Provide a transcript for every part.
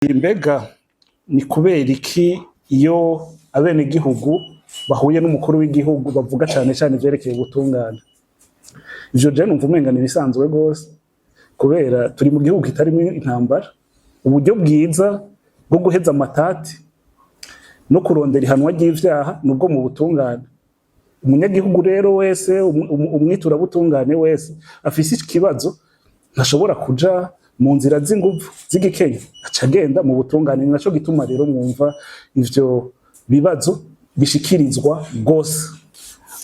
Mbega ni kubera iki iyo abenegihugu bahuye n'umukuru w'igihugu bavuga cane cane ivyerekeye ubutungane? Ivyo je numva umenga ni ibisanzwe gose, kubera turi mu gihugu kitarimwo intambara. Uburyo bwiza bwo guheza amatati no kurondera ihanwa ry'ivyaha nubwo mu butungane. Umunyagihugu rero wese, umwiturabutungane wese afise ikibazo, ntashobora kuja mu nzira z'inguvu z'igikenye, aca agenda mu butungane. Ni naco gituma rero mwumva ivyo bibazo bishikirizwa gose.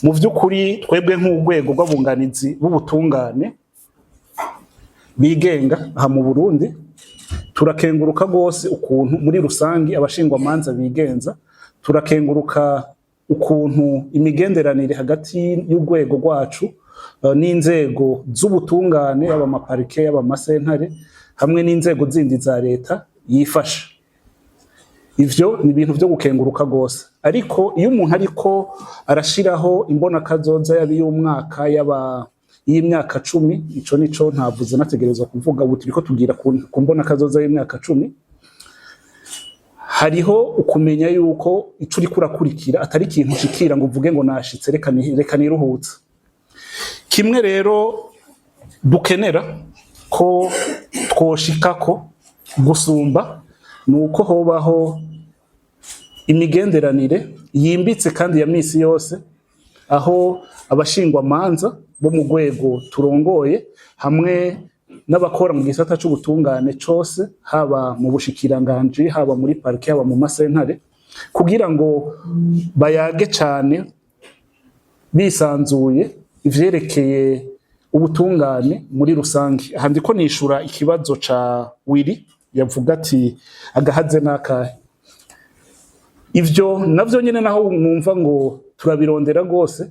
Mu vy'ukuri, twebwe nk'urwego rw'abunganizi b'ubutungane bigenga aha mu Burundi, turakenguruka gose ukuntu muri rusangi abashingwamanza bigenza. Turakenguruka ukuntu imigenderanire hagati y'urwego rwacu n'inzego z'ubutungane, yaba amaparike, yaba amasentare, hamwe n'inzego zindi za leta yifasha. Ivyo ni ibintu vyo gukenguruka gose. Ariko iyo umuntu ariko arashiraho imbonakazoza, yaba iy'umwaka, yaba y'imyaka 10, ico nico ntavuze nategerezwa kuvuga, ubu turiko tugira ku mbonakazoza y'imyaka 10, hariho ukumenya yuko ico uriko urakurikira atari ikintu ushikira ngo uvuge ngo nashitse, reka niruhutse. Kimwe rero dukenera ko twoshikako gusumba ni uko hobaho imigenderanire yimbitse kandi ya misi yose, aho abashingwamanza bo mu rwego turongoye hamwe n'abakora mu gisata c'ubutungane cose, haba mu bushikiranganji, haba muri parike, haba mu masentare, kugira ngo bayage cane bisanzuye ivyerekeye ubutungane muri rusange. Aha ndiko nishura ikibazo ca Willy yavuga ati agahaze n'akahe. Ivyo navyo nyene, naho mwumva ngo turabirondera rwose,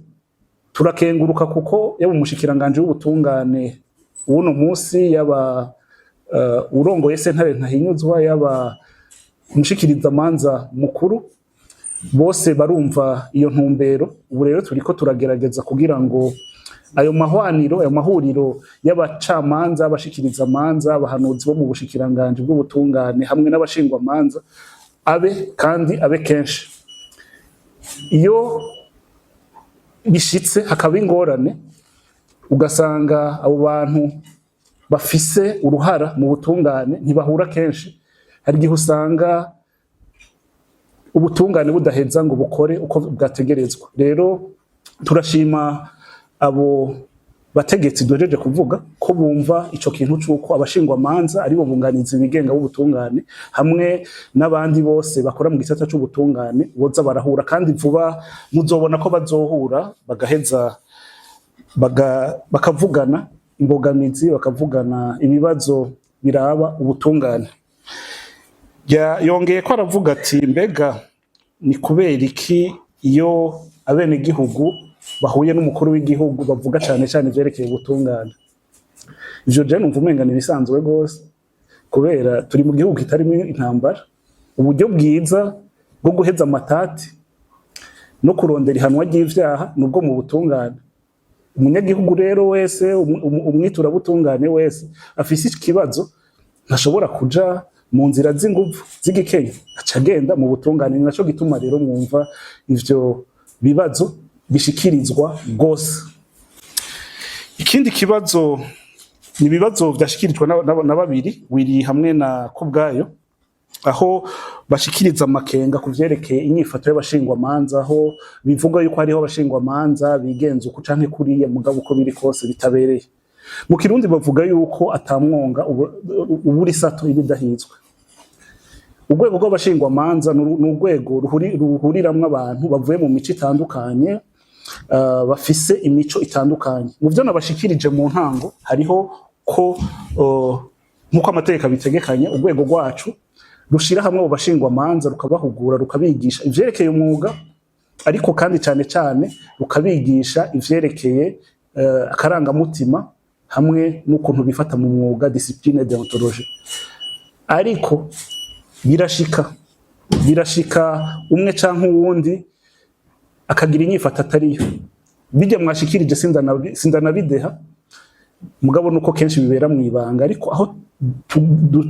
turakenguruka kuko yaba umushikiranganje w'ubutungane w'uno musi, yaba urongoye sentare ntahinyuzwa, yaba umushikirizamanza mukuru, bose barumva iyo ntumbero. Ubu rero turiko turagerageza kugira ngo ayo mahwaniro, ayo mahuriro y'abacamanza, abashikirizamanza, abahanuzi bo mu bushikiranganje bw'ubutungane hamwe n'abashingwamanza abe, kandi abe kenshi. Iyo bishitse hakaba ingorane, ugasanga abo bantu bafise uruhara mu butungane ntibahura kenshi, hari igihe usanga ubutungane budaheza ngo bukore uko bwategerezwa. Rero turashima abo bategetsi duhejeje kuvuga ko bumva ico kintu c'uko abashingwamanza aribo bunganizi bigenga b'ubutungane hamwe n'abandi bose bakora mu gisata c'ubutungane boza barahura, kandi vuba muzobona ko bazohura, bagaheza bakavugana imbogamizi, bakavugana ibibazo biraba ubutungane. Yongeye ko aravuga ati mbega ni kubera iki iyo abenegihugu bahuye n'umukuru w'igihugu bavuga cane cane ivyerekeye ubutungane? Ivyo je numva umenga ni ibisanzwe gose, kubera turi mu gihugu kitarimwo intambara. Uburyo bwiza bwo guheza amatati no kurondera ihanwa ry'ivyaha nubwo mu butungane. Umunyagihugu rero wese, umwiturabutungane wese afise ikibazo, ntashobora kuja mu nzira z'inguvu z'igikenye, aca agenda mu butungane. Ni naco gituma rero mwumva ivyo bibazo bishikirizwa gose. Ikindi kibazo ni ibibazo vyashikirijwe na babiri, Wiri hamwe na Kubwayo, aho bashikiriza amakenga ku vyerekeye inyifato y'abashingwamanza, aho bivuga yuko hariho abashingwamanza bigenza uku canke kuriya, mugabo uko biri kose bitabereye. Mu Kirundi bavuga yuko atamwonga ubura isato iba idahizwe. Urwego rw'abashingwamanza ni urwego ruhuriramwo abantu bavuye mu mico itandukanye, bafise imico itandukanye. Mu vyo nabashikirije mu ntango hariho ko nk'uko amategeko abitegekanya, urwego rwacu rushira hamwe abo bashingwamanza, rukabahugura, rukabigisha ivyerekeye umwuga, ariko kandi cane cane rukabigisha ivyerekeye akarangamutima hamwe n'ukuntu bifata mu mwuga, discipline, déontologie. Ariko birashika umwe canke uwundi akagira inyifato atariyo. Bijya mwashikirije sindanabideha, mugabo nuko kenshi bibera mu ibanga. Ariko aho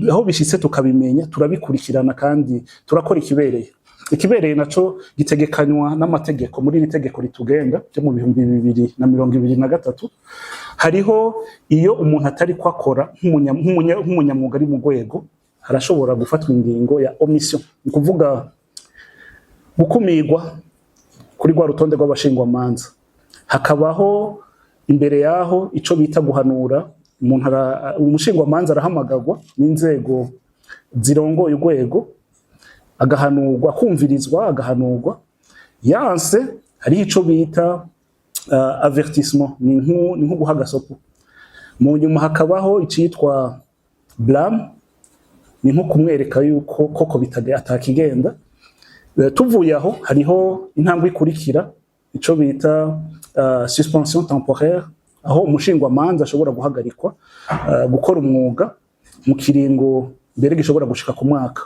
Aho bishitse tukabimenya, turabikurikirana kandi turakora ikibereye. Ikibereye naco gitegekanywa n'amategeko. Muri iri tegeko ritugenga ryo mu 2023, hariho iyo umuntu atari ko akora nk'umunyamwuga ari mu rwego, harashobora gufatwa ingingo ya omission, ni ukuvuga gukumirwa kuri rwa rutonde rw'abashingwamanza. Hakabaho imbere yaho ico bita guhanura umuntu. Umushingwamanza arahamagarwa n'inzego zirongoye urwego, agahanurwa, kumvirizwa, agahanurwa. Yanse, hariho ico bita avertissement, ni nko guha agasopo. Mu nyuma hakabaho icitwa blâme, ni nko kumwereka yuko koko atakigenda. Tuvuye aho, hariho intambwe ikurikira, ico bita suspension temporaire, aho umushingwamanza ashobora guhagarikwa gukora umwuga mu kiringo mbere gishobora gushika ku mwaka.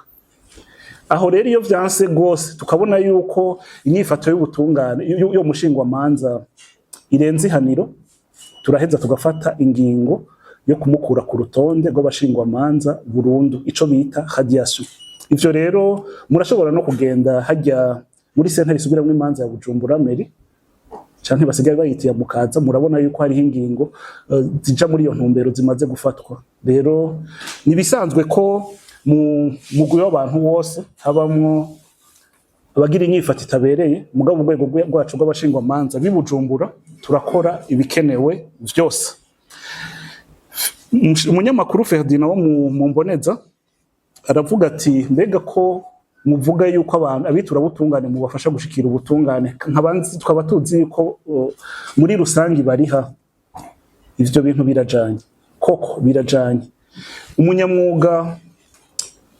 Aho rero iyo vyanse gose, tukabona yuko inyifato y'ubutungane y'uwo mushingwamanza irenze ihaniro, turaheza tugafata ingingo yo kumukura ku rutonde rw'abashingwamanza burundu, ico bita radiation. Ivyo rero murashobora no kugenda hajya muri sentare isubiramwo imanza ya Bujumbura Mairie, canke basigaye bayitiye Mukaza, murabona yuko hariho ingingo zija muri iyo ntumbero zimaze gufatwa. Rero nibisanzwe ko mu mugwi w'abantu wose habamwo abagira inyifato itabereye, mugabo urwego rwacu rw'abashingwamanza b'i Bujumbura turakora ibikenewe vyose. Umunyamakuru Ferdinand wo mu Mboneza aravuga ati: "Mbega ko muvuga yuko abantu abitura butungane mubafasha gushikira ubutungane, nkabanzi twaba tuzi yuko muri rusangi bariha, ivyo bintu birajanye?" Koko birajanye. Umunyamwuga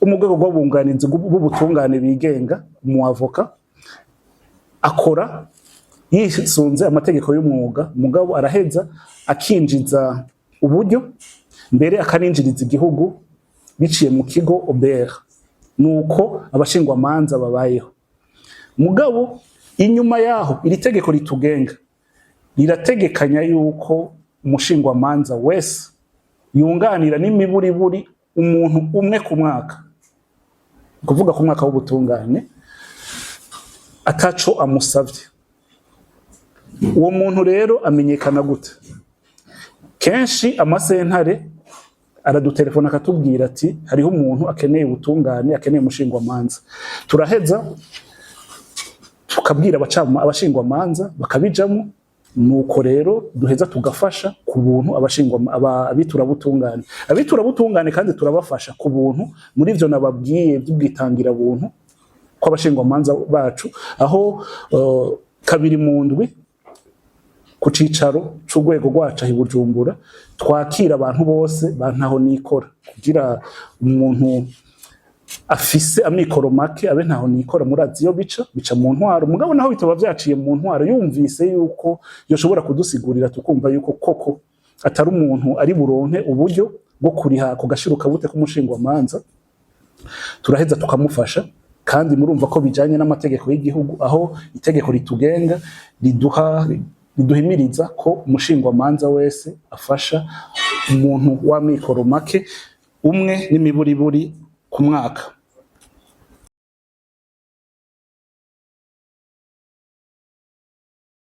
wo mu rwego rw'abunganizi b'ubutungane bigenga, umu avocat, akora yisunze amategeko y'umwuga, mugabo araheza akinjiza uburyo, mbere akaninjiriza igihugu biciye mu kigo OBR. Nuko abashingwamanza babayeho. Mugabo inyuma yaho, iri tegeko ritugenga rirategekanya yuko umushingwamanza wese yunganira n'imiburiburi umuntu umwe ku mwaka, kuvuga ku mwaka w'ubutungane, ataco amusavye. Uwo muntu rero amenyekana gute? Kenshi amasentare aradutelefona akatubwira ati: "Hariho umuntu akeneye ubutungane, akeneye umushingwamanza." Turaheza tukabwira abashingwamanza bakabijamo. Nuko rero duheza tugafasha ku buntu abiturabutungane. Abiturabutungane kandi turabafasha ku buntu muri ivyo nababwiye by'ubwitangira buntu kw'abashingwamanza bacu, aho kabiri mu ndwi ku cicaro c'urwego rwacu aho i Bujumbura twakira abantu bose bantaho nikora, kugira umuntu afise amikoro make abe ntaho nikora. Murazi iyo bica mu ntwaro, mugabo naho bitaba vyaciye mu ntwaro, yumvise yuko yoshobora kudusigurira, tukumva yuko koko atari umuntu ari buronke uburyo bwo kuriha ku gashiruka bute k'umushingwamanza, turaheza tukamufasha. Kandi murumva ko bijanye n'amategeko y'igihugu, aho itegeko ritugenga riduhimiriza ko umushingwamanza wese afasha umuntu w'amikoro make umwe n'imiburiburi ku mwaka.